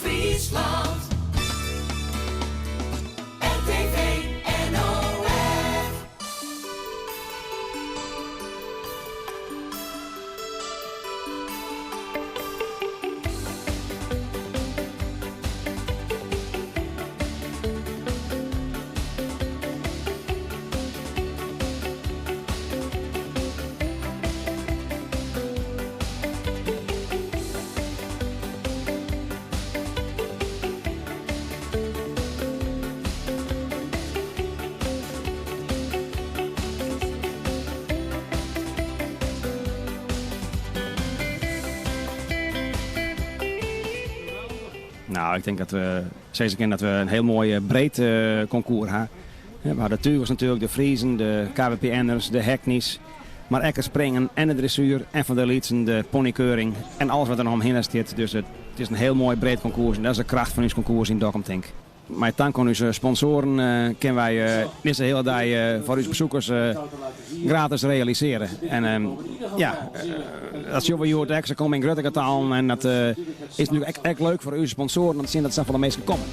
Friesland. RTV NOF. Nou, ik tink dat we sizze kinne dat we in hiel moai breed konkoers ha. We ha de tugels natuerlik, de Friezen, de KWPN'ers, de Hackneys. Mar ek it springen en de dressuer en fan de lytsen de ponykeuring en alles wat der noch omhinne stiet. Dus it is in hiel moai breed konkoers en dat is de kracht fan ús konkoers yn Dokkum tink. Mei tank oan ús sponsoaren kinne wy dizze hiele dei foar ús besoekers gratis realisearje. En ja, dat sjogge we hjoed ek. Se komme yn grutte getalen en dat is natuerlik ek leuk foar ús sponsoaren om te sjen dat safolle minsken komme.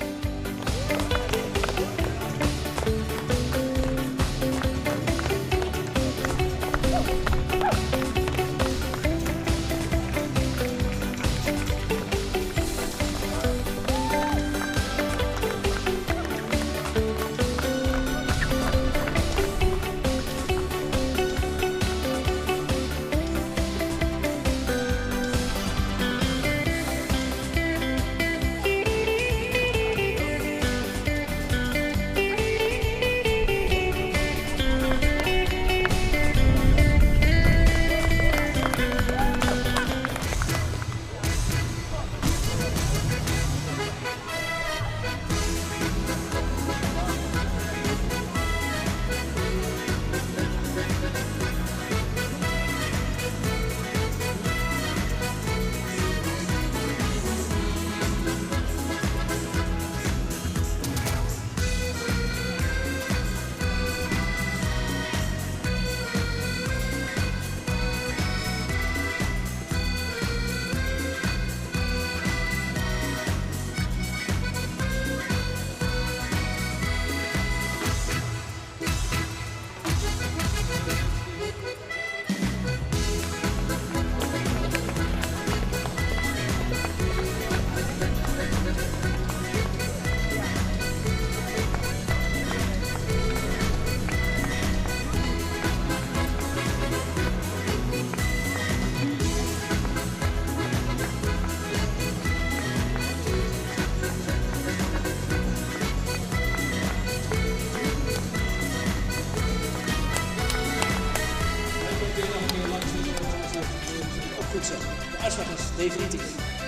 De uitslag is definitief.